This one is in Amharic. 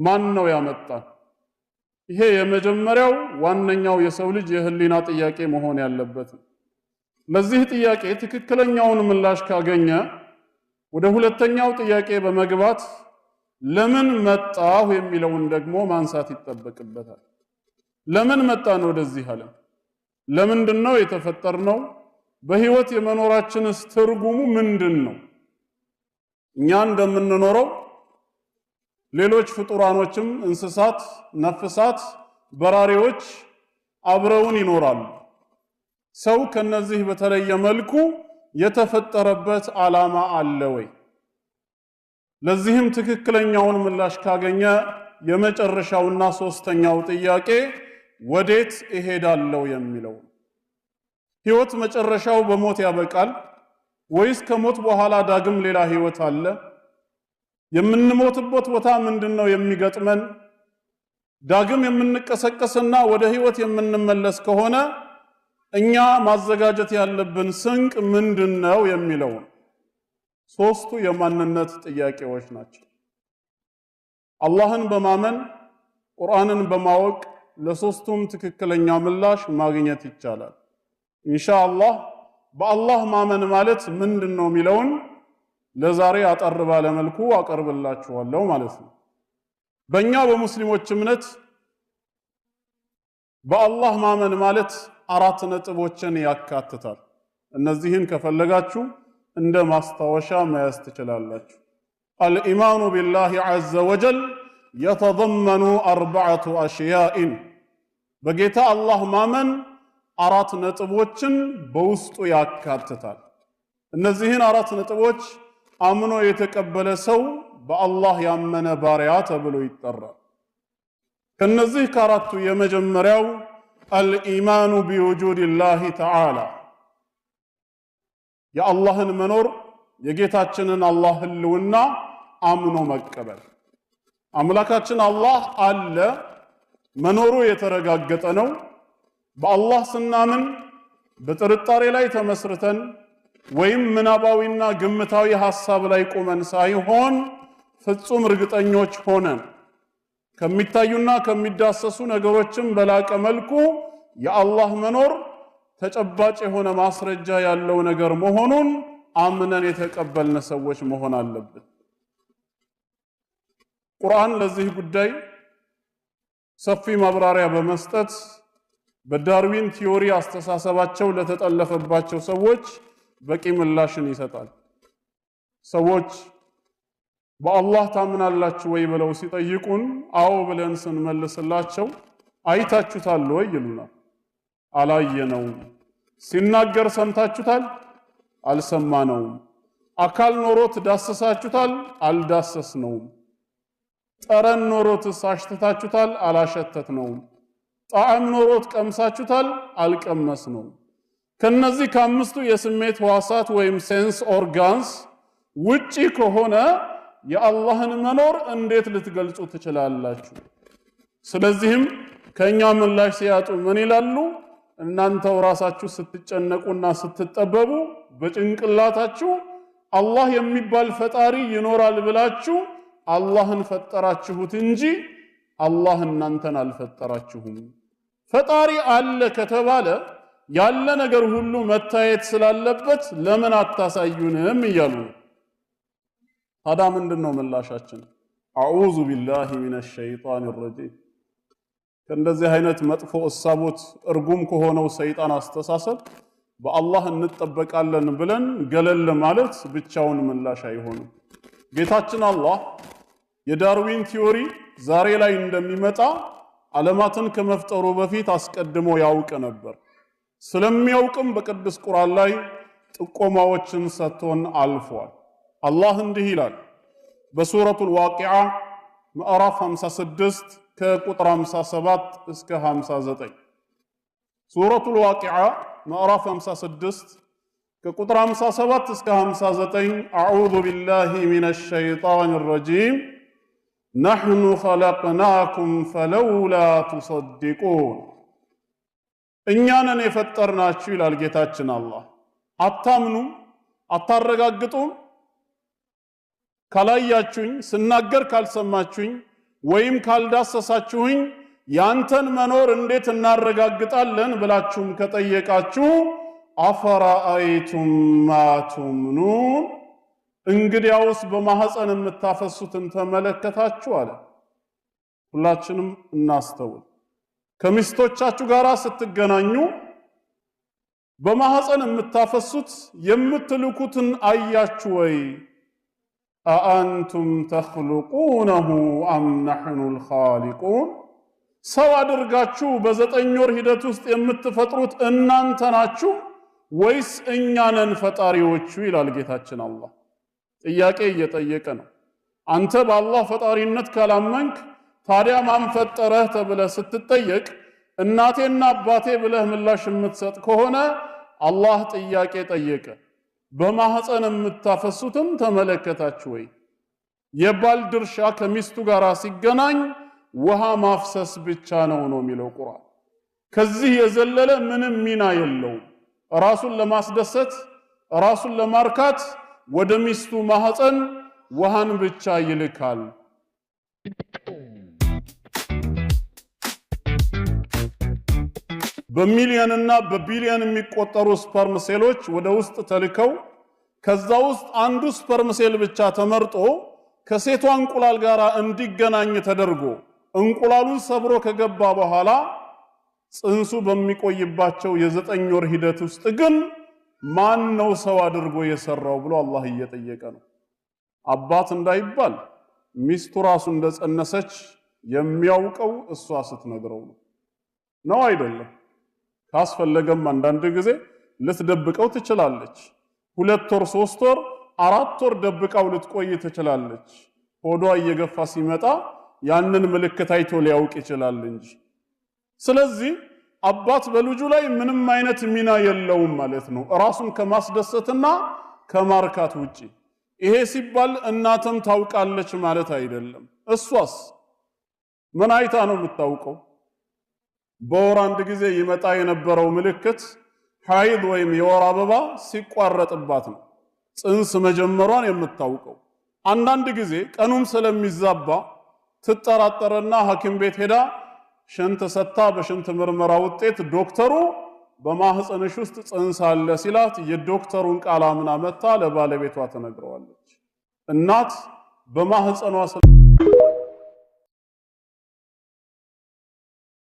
ማን ነው ያመጣን? ይሄ የመጀመሪያው ዋነኛው የሰው ልጅ የህሊና ጥያቄ መሆን ያለበት። ለዚህ ጥያቄ ትክክለኛውን ምላሽ ካገኘ ወደ ሁለተኛው ጥያቄ በመግባት ለምን መጣሁ የሚለውን ደግሞ ማንሳት ይጠበቅበታል። ለምን መጣን ወደዚህ ዓለም? ለምንድን ነው የተፈጠርነው? በህይወት የመኖራችንስ ትርጉሙ ምንድን ነው? እኛ እንደምንኖረው ሌሎች ፍጡራኖችም እንስሳት፣ ነፍሳት፣ በራሪዎች አብረውን ይኖራሉ። ሰው ከነዚህ በተለየ መልኩ የተፈጠረበት ዓላማ አለ ወይ? ለዚህም ትክክለኛውን ምላሽ ካገኘ የመጨረሻውና ሶስተኛው ጥያቄ ወዴት እሄዳለሁ የሚለው። ህይወት መጨረሻው በሞት ያበቃል ወይስ ከሞት በኋላ ዳግም ሌላ ህይወት አለ? የምንሞትበት ቦታ ምንድነው የሚገጥመን? ዳግም የምንቀሰቀስና ወደ ህይወት የምንመለስ ከሆነ እኛ ማዘጋጀት ያለብን ስንቅ ምንድነው የሚለው ሶስቱ የማንነት ጥያቄዎች ናቸው። አላህን በማመን፣ ቁርአንን በማወቅ ለሶስቱም ትክክለኛ ምላሽ ማግኘት ይቻላል። ኢንሻአላህ በአላህ ማመን ማለት ምንድነው የሚለውን ለዛሬ አጠር ባለ መልኩ አቀርብላችኋለሁ ማለት ነው። በእኛ በሙስሊሞች እምነት በአላህ ማመን ማለት አራት ነጥቦችን ያካትታል። እነዚህን ከፈለጋችሁ እንደ ማስታወሻ መያዝ ትችላላችሁ። الإيمان بالله عز وجل يتضمن أربعة أشياء። በጌታ አላህ ማመን አራት ነጥቦችን በውስጡ ያካትታል። እነዚህን አራት ነጥቦች አምኖ የተቀበለ ሰው በአላህ ያመነ ባሪያ ተብሎ ይጠራል። ከነዚህ ከአራቱ የመጀመሪያው الإيمان بوجود الله تعالى፣ የአላህን መኖር፣ የጌታችንን አላህ ህልውና አምኖ መቀበል። አምላካችን አላህ አለ፣ መኖሩ የተረጋገጠ ነው። በአላህ ስናምን በጥርጣሬ ላይ ተመስርተን ወይም ምናባዊና ግምታዊ ሐሳብ ላይ ቆመን ሳይሆን ፍጹም እርግጠኞች ሆነን ከሚታዩና ከሚዳሰሱ ነገሮችም በላቀ መልኩ የአላህ መኖር ተጨባጭ የሆነ ማስረጃ ያለው ነገር መሆኑን አምነን የተቀበልን ሰዎች መሆን አለብን። ቁርአን ለዚህ ጉዳይ ሰፊ ማብራሪያ በመስጠት በዳርዊን theory አስተሳሰባቸው ለተጠለፈባቸው ሰዎች በቂ ምላሽን ይሰጣል። ሰዎች በአላህ ታምናላችሁ ወይ ብለው ሲጠይቁን አዎ ብለን ስንመልስላቸው አይታችሁታል ወይ ይሉናል። አላየነውም። ሲናገር ሰምታችሁታል? አልሰማነውም። አካል ኖሮት ዳሰሳችሁታል? አልዳሰስነውም። ጠረን ኖሮትስ አሽትታችሁታል? አላሸተትነውም። ጣዕም ኖሮት ቀምሳችሁታል? አልቀመስነውም። ከነዚህ ከአምስቱ የስሜት ህዋሳት ወይም sense organs ውጪ ከሆነ የአላህን መኖር እንዴት ልትገልጹ ትችላላችሁ? ስለዚህም ከኛ ምላሽ ሲያጡ ምን ይላሉ? እናንተው ራሳችሁ ስትጨነቁና ስትጠበቡ በጭንቅላታችሁ አላህ የሚባል ፈጣሪ ይኖራል ብላችሁ አላህን ፈጠራችሁት እንጂ አላህ እናንተን አልፈጠራችሁም። ፈጣሪ አለ ከተባለ ያለ ነገር ሁሉ መታየት ስላለበት ለምን አታሳዩንም እያሉ ነው። ታዲያ ምንድን ነው ምላሻችን? أعوذ بالله من الشيطان الرجيم። ከእንደዚህ አይነት መጥፎ እሳቦት፣ እርጉም ከሆነው ሰይጣን አስተሳሰብ በአላህ እንጠበቃለን ብለን ገለል ማለት ብቻውን ምላሽ አይሆንም። ጌታችን አላህ የዳርዊን theory ዛሬ ላይ እንደሚመጣ ዓለማትን ከመፍጠሩ በፊት አስቀድሞ ያውቅ ነበር። ስለሚያውቅም በቅዱስ ቁርአን ላይ ጥቆማዎችን ሰጥቶን አልፏል። አላህ እንዲህ ይላል በሱረቱል ዋቂዓ ምዕራፍ 56 ከቁጥር 57 እስከ 59። ሱረቱል ዋቂዓ ምዕራፍ 56 ከቁጥር 57 እስከ 59። أعوذ بالله من الشيطان الرجيم። نحن خلقناكم فلولا تصدقون። እኛ ነን የፈጠርናችሁ ይላል ጌታችን አላህ። አታምኑም? አታረጋግጡም? ካላያችሁኝ፣ ስናገር ካልሰማችሁኝ፣ ወይም ካልዳሰሳችሁኝ ያንተን መኖር እንዴት እናረጋግጣለን ብላችሁም ከጠየቃችሁ አፈራአይቱም ማ ቱምኑን እንግዲያውስ በማህፀን የምታፈሱትን ተመለከታችሁ አለ። ሁላችንም እናስተውል። ከሚስቶቻችሁ ጋር ስትገናኙ በማህፀን የምታፈሱት የምትልኩትን አያችሁ ወይ? አአንቱም ተኽሉቁነሁ አም ነሕኑ ልኻሊቁን ሰው አድርጋችሁ በ9 ወር ሂደት ውስጥ የምትፈጥሩት እናንተ ናችሁ ወይስ እኛ ነን ፈጣሪዎቹ? ይላል ጌታችን አላህ። ጥያቄ እየጠየቀ ነው። አንተ በአላህ ፈጣሪነት ካላመንክ ታዲያ ማን ፈጠረህ ተብለህ ስትጠየቅ እናቴና አባቴ ብለህ ምላሽ የምትሰጥ ከሆነ አላህ ጥያቄ ጠየቀ። በማህፀን የምታፈሱትን ተመለከታችሁ ወይ? የባል ድርሻ ከሚስቱ ጋር ሲገናኝ ውሃ ማፍሰስ ብቻ ነው ነው የሚለው ቁርአን። ከዚህ የዘለለ ምንም ሚና የለውም። ራሱን ለማስደሰት ራሱን ለማርካት ወደ ሚስቱ ማህፀን ውሃን ብቻ ይልካል። በሚሊዮንና በቢሊዮን የሚቆጠሩ sperm ሴሎች ወደ ውስጥ ተልከው ከዛ ውስጥ አንዱ sperm cell ብቻ ተመርጦ ከሴቷ እንቁላል ጋር እንዲገናኝ ተደርጎ እንቁላሉን ሰብሮ ከገባ በኋላ ጽንሱ በሚቆይባቸው የ9 ወር ሂደት ውስጥ ግን ማን ነው ሰው አድርጎ የሰራው ብሎ አላህ እየጠየቀ ነው። አባት እንዳይባል ሚስቱ ራሱ እንደጸነሰች የሚያውቀው እሷ ስትነግረው ነው። ነው አይደለም? ካስፈለገም አንዳንድ ጊዜ ልትደብቀው ትችላለች። 2 ወር 3 ወር 4 ወር ደብቃው ልትቆይ ትችላለች። ሆዷ እየገፋ ሲመጣ ያንን ምልክት አይቶ ሊያውቅ ይችላል እንጂ። ስለዚህ አባት በልጁ ላይ ምንም አይነት ሚና የለውም ማለት ነው፣ ራሱን ከማስደሰትና ከማርካት ውጪ። ይሄ ሲባል እናትም ታውቃለች ማለት አይደለም። እሷስ ምን አይታ ነው የምታውቀው? በወር አንድ ጊዜ ይመጣ የነበረው ምልክት ሐይድ ወይም የወር አበባ ሲቋረጥባት ነው ጽንስ መጀመሯን የምታውቀው። አንዳንድ ጊዜ ቀኑም ስለሚዛባ ትጠራጠርና ሐኪም ቤት ሄዳ ሽንት ሰታ በሽንት ምርመራ ውጤት ዶክተሩ በማህፀንሽ ውስጥ ጽንስ አለ ሲላት የዶክተሩን ቃል አምና መታ ለባለቤቷ ትነግረዋለች። እናት በማህፀኗ